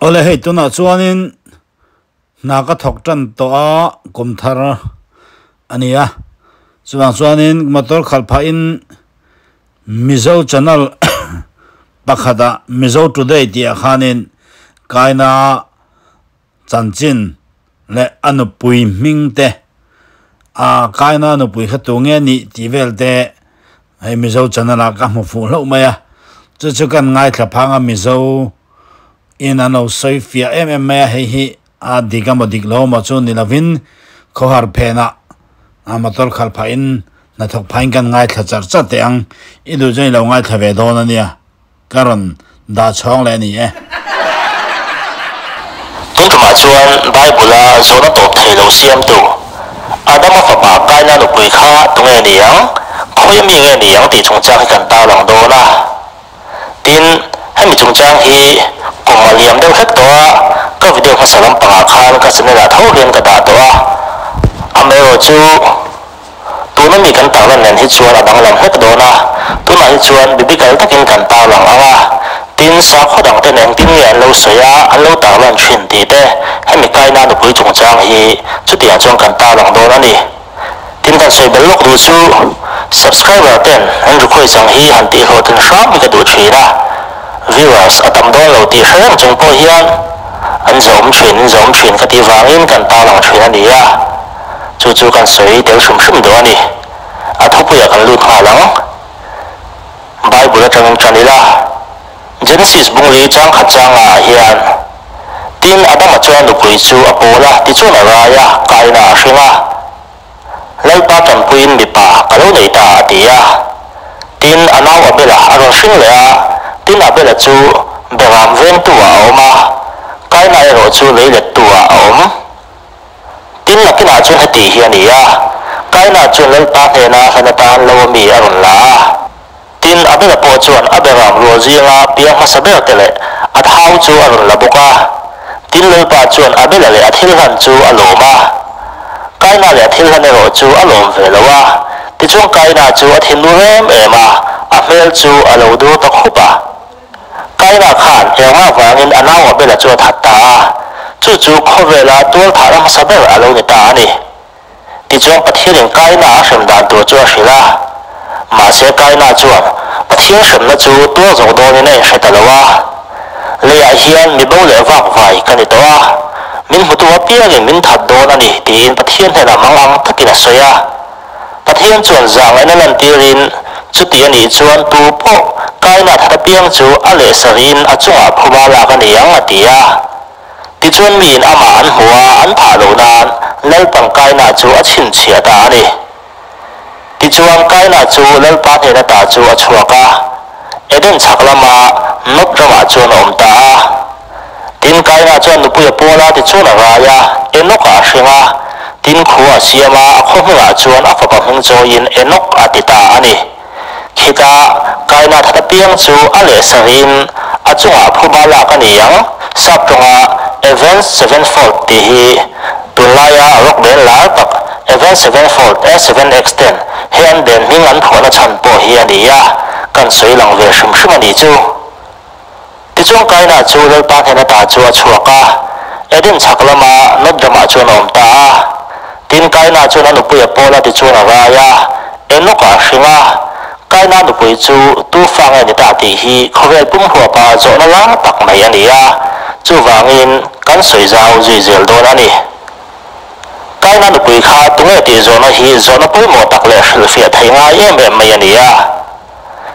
Awle hei tunah chuanin hna ka thawk tan tawh a kum thar a ni a chuvang chuanin motor khalh phahin Mizo channel pakhatah Mizo Today tih ah khanin kaina chanchin leh a nupui hming te ah kaina nupui kha tu nge nih tih vel te hei Mizo channel ah ka hmu fuh hlauh mai a chu chu kan ngaithla phang a Mizo in an lo sawi fiah em em mai a hei hi a dik emaw dik lo emaw chu ni lovin khawhar phenah a motor khalh phahin hnathawk phahin kan ngaithla char char teh ang i duh chuan i lo ngaithla ve dawn a nia. Ka rawn dah chhawng leh a ni e. Tun tumah chuan Bible-a zawhna tawp thei lo siamtu Adama fapa Kaina nupui kha tunge ni ang, khawi mi nge ni ang tih chungchang hi kan tarlang dawn a. Tin, hemi chungchang hi kum a liam deuh hlek tawh a, ka video hmasa lampangah khan ka channel-ah tho hian ka dah tawh a. Amaherawhchu. Tuna mi kan tarlan nen hi chuan a danglam hlek dawn a, tunah hi chuan biblical takin kan tarlang ang a, tin sakhaw dangte nen engtin nge an lo sawi a, an lo tarlan thin tih te hemi kaina nupui chungchang hi chutiang chuan kan tarlang dawn a ni. Tin kan sawi bel lawk duh chu subscriber ten an request ang hi han tih hlawhtlin hram hi ka duh thin a, viewers a tam dawn lo tih hre reng chung pawh hian an zawm thin in zawm thin ka tih vangin kan tarlang thin a ni a. Chu chu kan sawi tel hrim hrim duh a ni. A thupuiah kan lut nghal ang. Bible atangin tan ila, Genesis bungli chang khat changa ah hian, Tin, Adama chuan nupui chu a pawl a, tichuan a rai a, Kaina a hring a. Lalpa tanpuiin mipa ka lo nei ta, a ti a. Tin, a nau Abela a rawn hring leh a, tin Abela chu Beram vengtu ah a awm a, Kaina erawh chu leilettu ah a awm. Tin, nakinah chuan heti hi a ni a, Kaina chuan Lalpa hnena hlan atan lo a mi a rawn la a. Tin, Abela pawh chuan a beram rual zinga piang hmasa ber te leh a thau chu a rawn la bawk a. Tin, Lalpa chuan Abela leh a thil hlan chu a lawm a. Kaina leh a thil hlan erawh chu a lawm ve lo a. Tichuan Kaina chu a thinur em em a, a hmel chu a lo dur ta khup a. Kaina khan engmah vangin a nau Abela chu a that ta a, chu chu khawvela tualthahna hmasa ber a lo ni ta a ni. Tichuan Pathianin Kaina a hrem dan tur chu a hrilh a. Mahse Kaina chuan Pathian hremna chu tual zawk dawnin a inhre ta lo a. Leiah hian mi bo leh vak vai ka ni tawh a, min hmutu apiangin min that dawn a ni tiin Pathian hnenah mangang takin a sawi a. Pathian chuan zahngaihna lantirin, Chuti a nih chuan tu pawh Kaina that apiang chu a leh sarin a chungah phuba lak a ni ang, a ti a. Tichuan miin amah an hmu a, an thah loh nan Lalpan Kaina chu a chhinchhiah ta a ni. Tichuan Kaina chu Lalpa hnen ata chu a chhuak a, Eden chhak lama Nod ramah chuan a awm ta a. Tin, Kaina chuan nupui a pawl a, tichuan a rai a, Enoch-a a hring a. Tin, khua a siam a, a khaw hmingah chuan a fapa hming chawiin Enoch a ti ta a ni. Khita Kaina that apiang chu a leh sarin a chungah phuba lak a ni ang. Sap tawnga Avenged Sevenfold tih hi tunlaia rock band lar tak Avenged Sevenfold, A7X ten he an band hming an phuahna chhan pawh hi a ni a, kan sawi lang ve hrim hrim a nih chu. Tichuan Kaina chu Lalpa hnen ata chu a chhuak a, Eden chhak lama Nod ramah chuan a awm ta a. Tin, Kaina chuan a nupui a pawl a, tichuan a rai a, Enoch-a a hring a. Kaina nupui chu tu fa nge ni ta tih hi khawvel pum huapa zawhna lar tak mai a ni a, chuvangin kan sawi zau zui zel dawn a ni. Kaina nupui kha tunge tih zawhna hi zawhna pawimawh tak leh hrilhfiah theih ngai em em mai a ni a.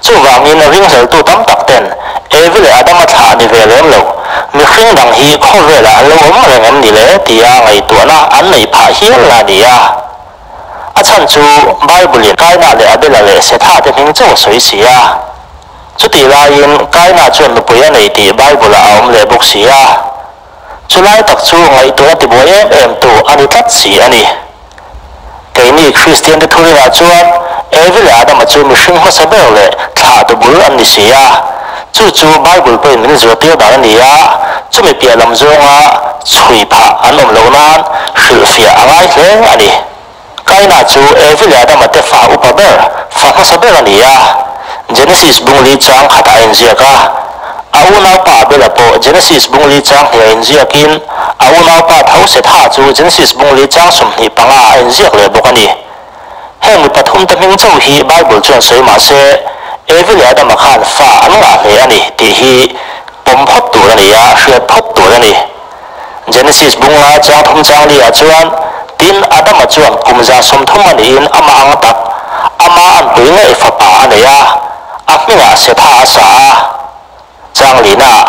Chuvangin ringhleltu tam tak ten Evi leh Adama thlah ni ve lem lo, mihring dang hi khawvelah an lo awm reng em ni le tia ngaihtuahna an neih phah hial a ni a. A chhan chu Bible-in Kaina leh Abela leh Setha te hming chauh a sawi si a. Chutih laiin Kaina chuan nupui a nei tih Bible-ah a awm leh bawk si a. Chulai tak chu ngaihtuahna tibuai em em tu a ni tlat si a ni. Keini Kristiante thurinah chuan Evi leh Adama chu mihring hmasa ber leh thlahtu bul an ni si a. Chu chu Bible pawhin min zirtir dan a ni a, chumi piah lam zawnga chhui phah an awm loh nan hrilhfiah a ngai hle a ni. Kaina chu Evi leh Adama te fa upa ber, fa hmasa ber a ni a. Genesis bungli chang khatah a inziak a. A unaupa Abela pawh Genesis bung li chang hnih a inziakin, a unaupa tho Setha chu Genesis bung li chang 25 a inziak leh bawk a ni. Heng mi pathumte hming chauh hi Bible chuan sawi mah se, Evi leh Adama khan fa an ngah hle a ni tih hi pawm phawt tur a ni a, hriat phawt tur a ni. Genesis bung nga chang thum chang li ah chuan, Tin, Adama chuan kum 130 a niin amah ang tak, ama anpui ngei fapa a nei a, a hmingah Setha a sa a. Chang lina,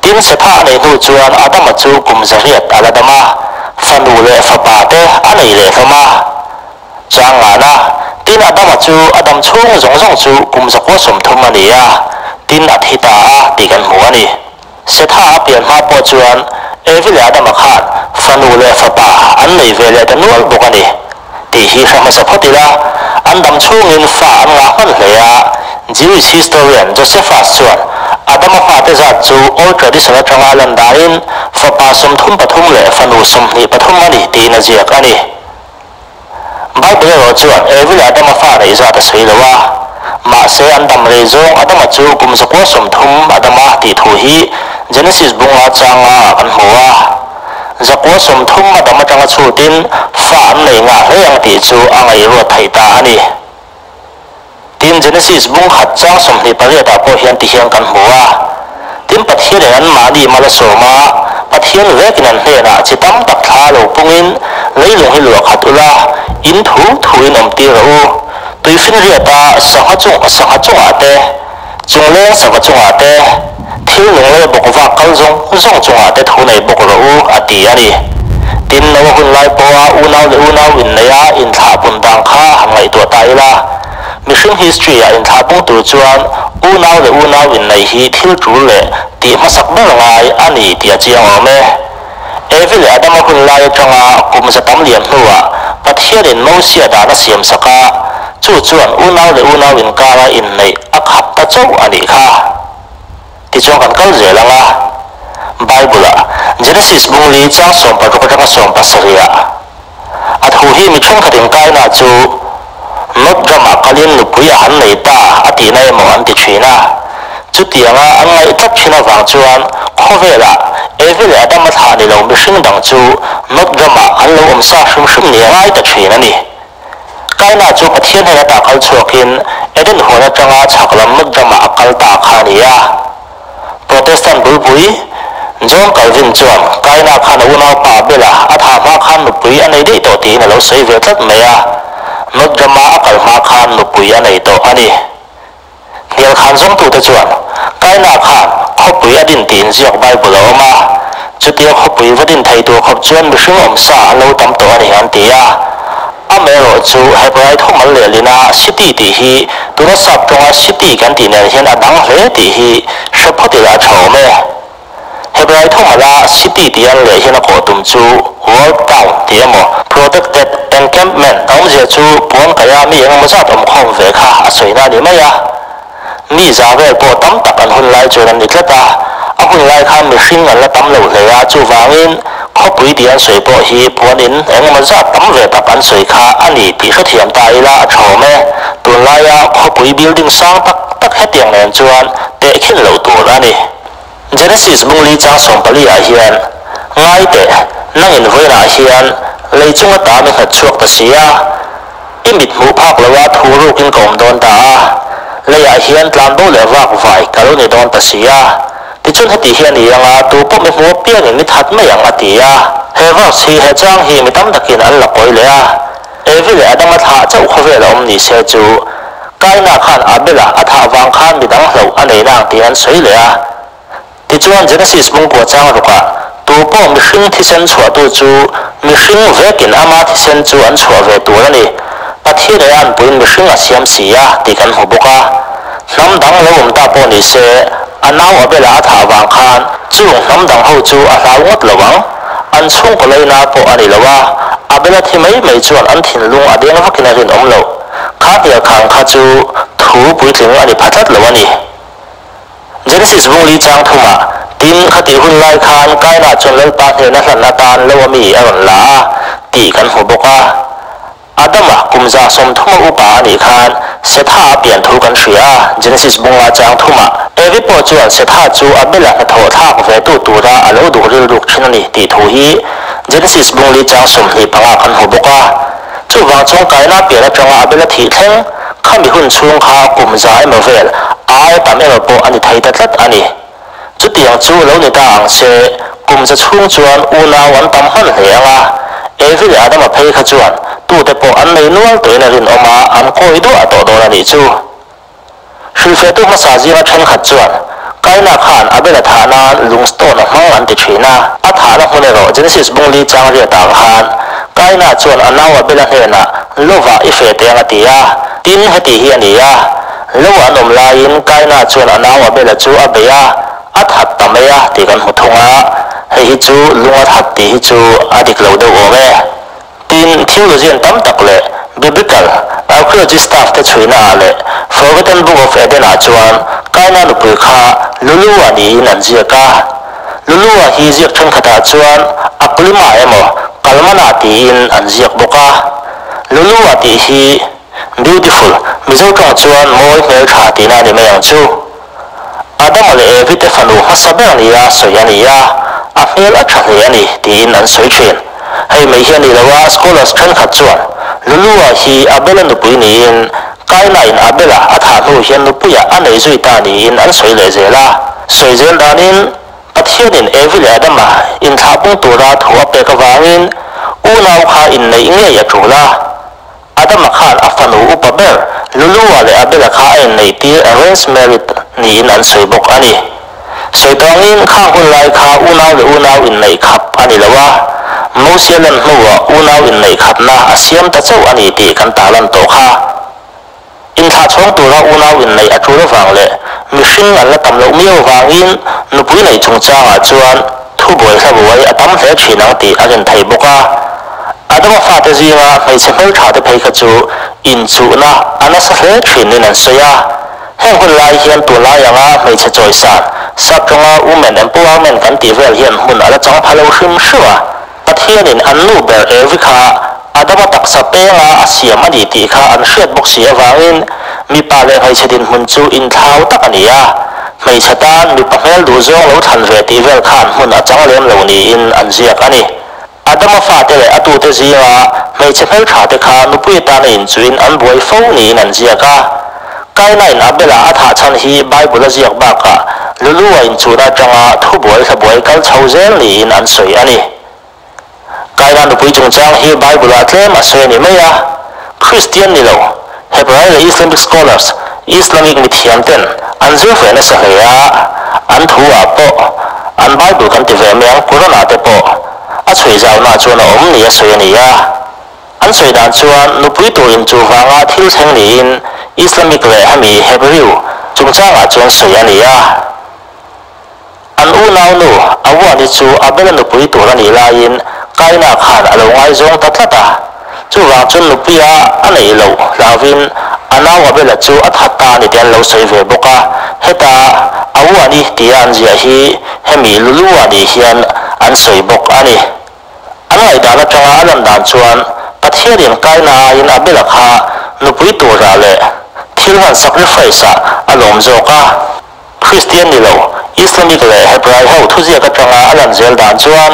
Tin, Setha a neih hnu chuan Adama chu kum 800 a la dam a, fanu leh fapa te a nei leh hlawm a. Chang ngana, Tin, Adama chu a dam chhung zawng zawng chu kum 930 a ni a, tin a thi ta a tih kan hmu a ni. Setha a pian hma pawh chuan Evi leh Adama khan fanu leh fapa an nei ve leh ta nual bawk a ni tih hi hre hmasa phawt ila, an dam chhungin fa an ngah hman hle a. Jewish historian Josephus chuan Adama fate zat chu Old Tradition atanga lan dahin fapa 33 leh fanu 23 a ni tiin a ziak a ni. Bible erawh chuan Evi leh Adama fa neih zat a sawi lo a, mahse an dam rei zawng Adama chu kum 130 a dam a tih thu hi Genesis bunga changa ah kan hmu a. 130 a dam atanga chhutin fa an nei ngah hle ang tih chu a ngaihruat theih ta a ni. Tin, Genesis bung khat chang 28 ah pawh hian tihian kan hmu a. Tin, Pathianin anmahni mal a sawm a, Pathian vekin an hnenah chi tam tak thla lo pungin leilung hi luah khat ula, in thu thuin awm tir rawh u. Tuifinriata sangha chung sangha chungah te, chungleng sava chungah te, thil nung leh bawk vak kal zawng zawng chungah te thu nei bawk rawh u, a ti a ni. Tin, Noa hun lai pawha unau leh unau inneia inthlahpun dan kha han ngaihtuah ta ila, mihring history-ah inthlahpung tur chuan unau leh unau inneih hi thil tul leh tih hmasak ber ngai a ni tih a chiang awm e. Evi leh Adama hun lai atanga kum za tam liam hnuah Pathianin Mosia dan a siam sak a, chu chuan unau leh unau inkara inneih a khap ta chauh a nih kha. Tichuan kan kal zel ang a, Bible-ah Genesis bung li chang 16 atanga 17 ah a thu hi mi thenkhat inkaina chu Nod ramah kalin nupui a han nei ta a tihna emaw an ti thin a. Chutianga an ngaih tlat thin avang chuan khawvelah Evi leh Adama thlah ni lo mihring dang chu Nod ramah an lo awm sa hrim hrim ni a ngai ta thin a ni. Kaina chu Pathian hnen ata kal chhuakin Eden huan atanga chhak lam Nod ramah a kal ta kha a ni a. Protestant bulpui John Calvin chuan Kaina khan a unaupa Abel-a a thah hma khan nupui a nei daih tawh tiin a lo sawi ve tlat mai a, Nod rama a kal hma khan nupui a nei tawh a ni. Hnial khan zawngtute chuan Kaina khan khawpui a din tiin ziak Bible a awm a, chutia khawpui va din thei tur khawp chuan mihring awm sa an lo tam tawh a ni an ti a. Amaherawh chu Hebrai thumal lehlina city tih hi tuna sap tawnga city kan tih nen hian a dang hle tih hi hre phawt ila a tha awm e. Hebrai thumala city tih an leh hian a kawh tum chu walled town tih emaw, protected encampment a awmzia chu puan kaia mi engemaw zat awm khawm ve kha a sawina a ni mai a. Mi za vel pawh tam tak an hun lai chuan an ni tlat a, a hun lai khan mihring an la tam lo hle a, chuvangin khawpui tih an sawi pawh hi puanin engemaw zat tam ve tak an sawi kha a ni tih hrethiam ta ila a tha awm e. Tunlaia khawpui building sang tak tak hetiang nen chuan tehkhin loh tur a ni. Genesis bung li chang 14 ah hian, Ngai teh, nangin vawiinah hian lei chunga ta mi nghat chhuak ta si a, i mit hmuh phak loa thu rukin ka awm dawn ta a, leiah hian tlanbo leh vak vai ka lo ni dawn ta si a. Tichuan heti hi a ni ang a, tu pawh mi hmu apiangin mi that mai ang a ti a. He verse hi he chang hi mi tam takin an la kawi leh a, Evi leh Adama thlah chauh khawvel a awm ni se chu Kaina khan Abel-a a thah vang khan midang hloh a nei nang tih an sawi leh a. Tichuan Genesis bungkua chang rukah tu pawh mihring thisen chhuahtu chu mihring vekin ama thisen chu an chhuah ve tur a ni. Pathian e anpuiin mihring a siam si a tih kan hmu bawk a. Hnam dang lo awm ta pawh ni se a nau Abel-a a thah vang khan chung hnam dang ho chu a hlau ngawt lo ang. An chhungkaw leina pawh a ni lo a, Abel-a thi mai mai chuan an thinlung a deng vakin a rinawm loh. Kha hnial khang kha chu thu puitling a ni pha tlat lo a ni. Genesis bung li chang thumah, Tin, khatih hun lai khan Kaina chuan Lalpa hnena hlan atan lo a mi a rawn la a, tih kan hmu bawk a. Adama kum 130 a upa a nih khan Setha a pian thu kan hria a, Genesis bunga chang thumah. Evi pawh chuan Setha chu Abela hnathawh thlak ve tu tura a lo duh rilruk thin a ni tih thu hi Genesis bung li chang 25 kan hmu bawk a. Chuvang chuan Kaina pian atanga Abela thih thleng khami hun chhung kha kum za emaw vel ai tam emaw pawh a ni thei ta tlat a ni. Chutiang chu lo ni ta ang se, kum za chhung chuan unau an tam hman hle ang a. Evi leh Adama phei kha chuan tute pawh an nei nual tawhin a rinawm a, an kawi duah tawh dawn a nih chu. Hrilhfiahtu hmasa zinga thenkhat chuan Kaina khan Abela thah nan lung stone a hmang an ti thin a, a thahna hmun erawh Genesis bung li chang riat ah khan Kaina chuan a nau Abela hnenah Lova i feh teh ang a ti a, tin heti hi a ni a. Lo an awm laiin Kaina chuan a nau Abela chu a bei a, a that ta mai a tih kan hmu thung a, hei hi chu lung a that tih hi chu a dik lo deuh awm e. Tin, theologian tam tak leh Biblical archaeology staff te chhuina ah leh Forgotten Book of Eden ah chuan Kaina nupui kha Lulua niin an ziak a. Lulua hi ziak thenkhatah chuan Aklima emaw Kalmana tiin an ziak bawk a. Lulua tih hi Beautiful, Mizo tawng chuan mawi hmeltha tihna a ni mai ang chu. Adama leh Evi te fanu hmasa ber nia sawi a ni a, a hmel a tha hle a ni tiin an sawi thin. Hei mai hi a ni lo a, scholars thenkhat chuan Lulua hi Abela nupui niin Kaina-in Abela a thah hnu hian nupuiah a nei zui ta niin an sawi leh zel a. Sawi zel danin Pathianin Evi leh Adama inthlahpung tura thu a pek avangin unau kha inneih ngei a tul a. Adama khan a fanu upa ber Lulua leh Abela kha a inneih tir arranged married niin an sawi bawk a ni. Sawi tawngin khang hun lai kha unau leh unau inneih khap a ni lo a, Mosia lan hnuah unau inneih khapna a siam ta chauh a ni tih kan tarlan tawh kha. Inthlah chhawng tura unau inneih a tul avang leh mihring an la tam loh miau avangin nupui neih chungchangah chuan thubuai hlabuai a tam hle thin ang tih a rin thei bawk a. Adama fate zinga hmeichhe hmeltha te phei kha chu inchuhna a nasa hle thinin an sawi a. Heng hun lai hian tunlai anga hmeichhe chawisan, saptawnga women empowerment kan tih vel hian hmun a la chang pha lo hrim hrim a. Pathianin an nu ber Evi kha Adama taksa penga a siam a ni tih kha an hriat bawk si avangin mipa leh hmeichhe dinhmun chu inthlau tak a ni a. Hmeichhe tan mipa hmel duhzawng lo thlan ve tih vel khan hmun a chang lem lo niin an ziak a ni. Adama fate leh a tute zinga hmeichhe hmelthate kha nupui atana inchuhin an buai fo niin an ziak a. Kaina-in Abela a thah chhan hi Bible a ziak bakah Lulua inchuhna atanga thubuai hlabuai kal chho zel niin an sawi a ni. Kaina nupui chungchang hi Bible-ah tlem a sawi a ni mai a. Kristian ni lo, Hebrai leh Islamic scholars, Islamic mithiam ten an zir ve nasa hle a, an thu-ah pawh an Bible kan ti ve mai ang, Quran-ah te pawh a chhui zauna chuan a awm ni a sawi a ni a. An sawi dan chuan nupui tur inchuh vanga thil thleng niin Islamic leh hemi Hebrew chungchangah chuan sawi a ni a. An unau nu Awani chu Abela nupui tur a nih laiin Kaina khan a lo ngaizawng ta tlat a. Chuvang chuan nupuia a neih loh hlauvin a nau Abela chu a that ta a ni tih an lo sawi ve bawk a. Heta Awani tia an ziah hi hemi Lulua ni hian an sawi bawk a ni. An ngaihdan atanga a lan dan chuan Pathianin Kaina aiin Abela kha nupui turah leh thil hman sacrifice-ah a lawm zawk a. Kristian ni lo, Islamic leh Hebrai ho thuziak atanga a lan zel dan chuan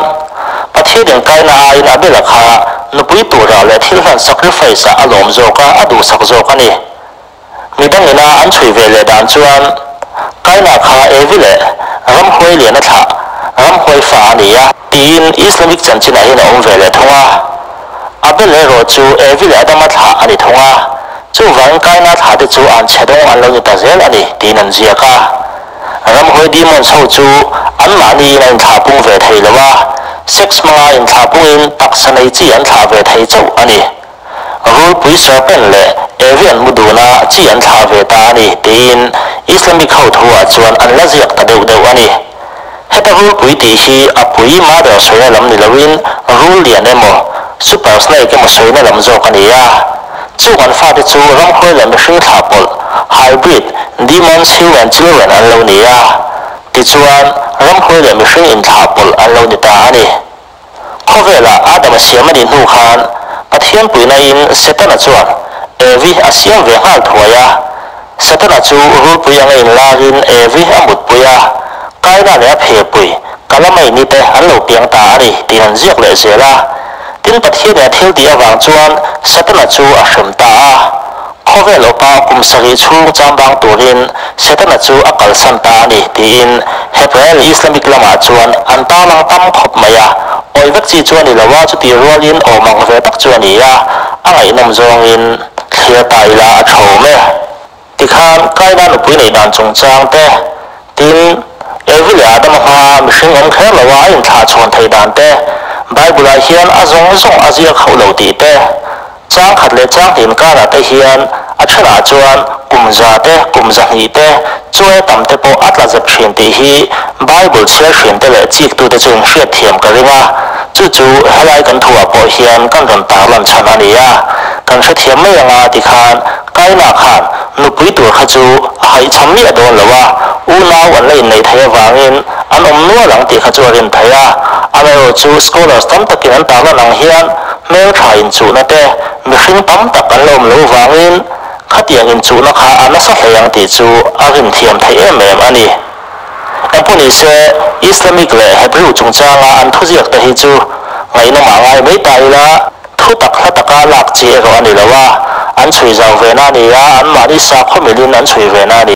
Pathianin Kaina aiin Abela kha nupui turah leh thil hman sacrifice-ah a lawm zawk a, a duhsak zawk a ni. Midangina an chhui ve leh dan chuan Kaina kha Evi leh ramhuai lian a thlah, ramhuai fa a ni a, tiin Islamic chanchinah hian a awm ve leh thung a. Abel erawh chu Evi leh Adama thlah a ni thung a, chuvangin Kaina thlah te chu an chhe dawng an lo ni ta zel a ni, tiin an ziak a. Ramhuai demons ho chu anmahniin a inthlah pung ve thei lo a, sex hmanga inthlah pungin taksa nei chi an thlah ve thei chauh a ni. Rulpui serpent leh Evi an mu dun a, chi an thlah ve ta a ni, tiin Islamic ho thuah chuan an la ziak ta deuh deuh a ni. Heta rulpui tih hi a pui mother sawina lam ni loin rul lian emaw, super snake emaw sawina lam zawk a ni a. Chung an fate chu ramhuai leh mihring thlah pawlh, hybrid, demons, human children an lo ni a. Tichuan, ramhuai leh mihring inthlah pawlh an lo ni ta a ni. Khawvelah Adama siam a nih hnu khan Pathian puihnain Setana chuan Evi a siam ve nghal thuai a. Setana chu rulpui anga inlarin Evi a mutpui a, Kaina leh a phepui, Kalamaini te an lo piang ta a ni tih an ziak leh zel a. Tin, Pathianin a thil tih avang chuan Setana chu a hrem ta a. Khawvel awpa kum sarih chhung chambang turin Setana chu a kalsan ta a ni tiin Hebrai leh Islamic lamah chuan an tarlang tam khawp mai a. Awih vek chi chu a ni lo a, chutih rualin awm ang ve tak chu a ni a, a ngaihnawm zawngin thlir ta ila a thawm e. Tikhan Kaina nupui neih dan chungchang te, tin, Evi leh Adama hmaa mihring awm kher lo a a inthlah chhawn theih dan te, Bible-ah hian a zawng zawng a ziak hauh lo tih te, chang khat leh chang hnih inkarah te hian a thenah chuan kum za te, kum zahnih te, chuai tam te pawh a tla zep thin tih hi Bible chhiar thin te leh chiktute chu inhriat thiam ka ring a, chu chu helai kan thuah pawh hian kan rawn tarlan chhan a ni a, kan hrethiam mai anga tikhan Kaina khan nupui tur kha chu a haihchham miah dawn lo a, unau an la inneih theih avangin an awm nual ang tih kha chu a rin theih a. Amaherawhchu scholars tam takin an tarlan ang hian hmeltha inchuhna te mihring tam tak an la awm lo vangin khatiang inchuhna kha a nasa hlei ang tih chu a rin thiam theih em em a ni. Engpawhnise, Islamic leh Hebrew chungchanga an thuziak te hi chu ngaihnawmah ngai mai ta ila, Thu tak hla taka lak chi erawh a ni lo a, an chhui zau ve na a ni a, anmahni sakhaw milin an chhui ve na a ni.